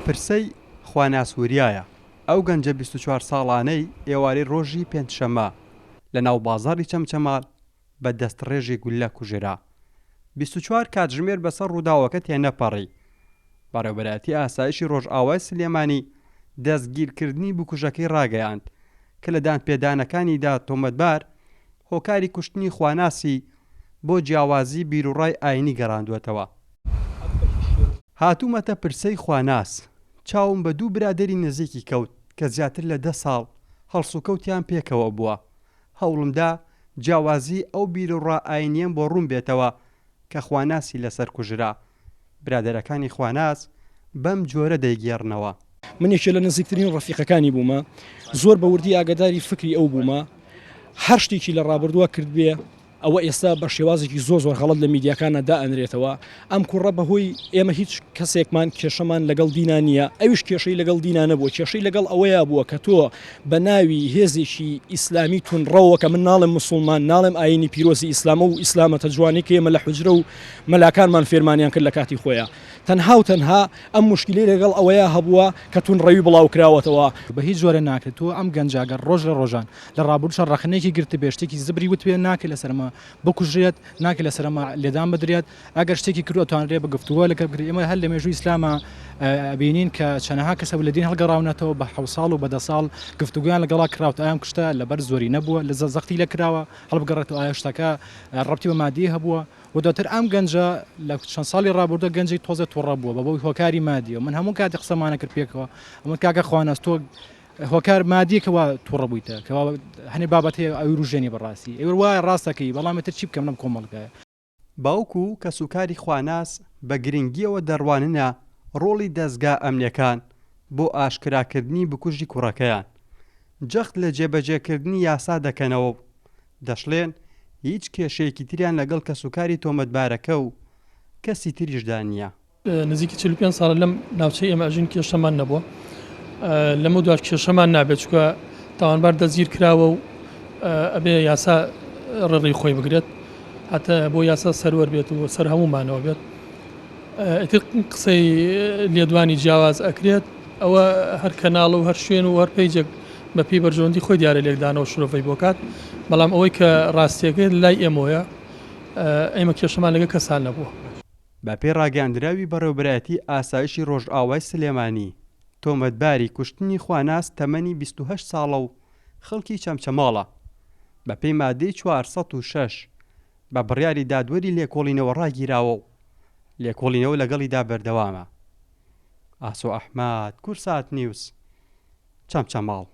پرسەی خواناس وریایە، ئەو گەنجە 24 ساڵانەی ئێوارەی ڕۆژی پێنجشەممە لە ناو بازاڕی چەمچەماڵ بە دەستڕێژی گوللە کوژرا. 24 کاتژمێر بەسەر ڕووداوەکە تێنەپەڕی، بەڕێوەبەرایەتی ئاسایشی ڕۆژئاوای سلێمانی دەستگیرکردنی بکوژەکەی ڕاگەیاند کە لە دانپێدانەکانیدا تۆمەتبار هۆکاری کوشتنی خواناسی بۆ جیاوازی بیروڕای ئاینی گەڕاندووەتەوە. هاتوومەتە پرسەی خواناس، چاوم بە دوو برادەری نزیکی کەوت کە زیاتر لە دە ساڵ هەڵسوکەوتیان پێکەوە بووە، هەوڵمدا جیاوازی ئەو بیروڕا ئاینییەم بۆ ڕوون بێتەوە کە خواناسی لەسەر کوژرا، برادەرەکانی خواناس بەم جۆرە دەیگێڕنەوە. من یەکێ لە نزیکترین ڕەفیقەکانی بوومە، زۆر بە وردی ئاگاداری فکری ئەو بوومە، هەر شتێکی لە ڕابردووە کردبێ ئەوە ئێستا بە شێوازێکی زۆر زۆر غەڵەت لە میدیاکانە دائەنرێتەوە، ئەم کوڕە بەهۆی ئێمە هیچ کەسێکمان کێشەمان لەگەڵ دینا نییە، ئەویش کێشەی لەگەڵ دینا نەبووە، کێشەی لەگەڵ ئەوەیا بووە کە تۆ بە ناوی هێزێکی ئیسلامی توندڕەوە کە من ناڵێم موسڵمان، ناڵێم ئایینی پیرۆزی ئیسلامە و ئیسلامەتە جوانی کە ئێمە لە حوجرە و مەلاکانمان فێرمانیان کرد لە کاتی خۆیا تەنها و تەنها ئەم موشکیلەی لەگەڵ ئەوەیا هەبووە کە توندڕەوی بڵاوکراوەتەوە. بە هیچ جۆرێ ناکرێت تۆ ئەم گەنجە گەر ڕۆژ لە ڕۆژان لە ڕابردووشا ڕەخنەیەکی گرتبێ شتێکی زبری وتبێ ناکرێت لەسەر ئەمە بکوژرێت ناکرێت لەسەر ئەمە لێدان بدرێت ئەگەر شتێکی کردووە ئەتوانرێت بە گفتوگۆ لەگەڵ بکرێت ئێمە هەر لە مێژووی ئیسلاما ئەبینین کە چەنەها کەس هەبوو لە دین هەڵگەڕاونەتەوە بە حەوت ساڵ و بە دە ساڵ گفتوگۆیان لەگەڵا کراوە ئایا ئەم کوشتە لەبەر زۆری نەبووە لە زەختی لێ کراوە هەڵبگەڕێتەوە ئایا شتەکە ڕەبتی بە مادی هەبووە و دواتر ئەم گەنجە لە چەند ساڵی ڕابردووە گەنجێک تۆزێ توڕە بووە بە بۆی هۆکاری مادیەوە من هەموو کاتی قسەمانە کرد پێکەوە ئەمە کاکە خواناس تۆ هۆکار مادیە کەوا توڕە بوویتە کەوا هەنێ بابەت هەیە ئەوروژێنی بەڕاستی ئێوە وایە ڕاستەکەی بەڵام ئیتر چی بکەم لەم کۆمەڵگایە. باوک و کەسوکاری خواناس بە گرنگییەوە دەڕواننە ڕۆڵی دەزگا ئەمنییەکان بۆ ئاشکراکردنی بکوژی کوڕەکەیان، جەخت لە جێبەجێکردنی یاسا دەکەنەوە و دەشڵێن، هیچ کێشەیەکی تریان لەگەڵ کەسوکاری تۆمەتبارەکە و کەسی تریشدا نییە. نزیکی 45 ساڵە لەم ناوچەی ئێمە ئەژین کێشەمان نەبووە لەمە دواش کێشەمان نابێت چکە تاوانبار دەستگیر کراوە و ئەبێ یاسا ڕێڕی خۆی بگرێت هەتا بۆ یاسا سەروەر بێت و سەر هەموومانەوە بێت ئیتر قسەی لێدوانی جیاواز ئەکرێت ئەوە هەر کەناڵ و هەر شوێن و هەر پەیجێک بە پێی بەرژەوەندی خۆی دیارە لێکدانەوە شرۆڤەی بۆ کات بەڵام ئەوەی کە ڕاستیەکەی لای ئێمەیە ئێمە کێشەمان لەگە کەسان نەبووە. بەپێی ڕاگەیاندراوی بەڕێوەبەرایەتی ئاسایشی ڕۆژئاوای سلێمانی، تۆمەتباری کوشتنی خواناس تەمەنی 28 ساڵە و خەڵکی چەمچەماڵە، بەپێی مادەی 406 بە بڕیاری دادوەری لێکۆڵینەوە ڕاگیراوە و لێکۆڵینەوە لەگەڵیدا بەردەوامە. ئاسۆ ئەحمەد، کوردسات نیوز، چەمچەماڵ.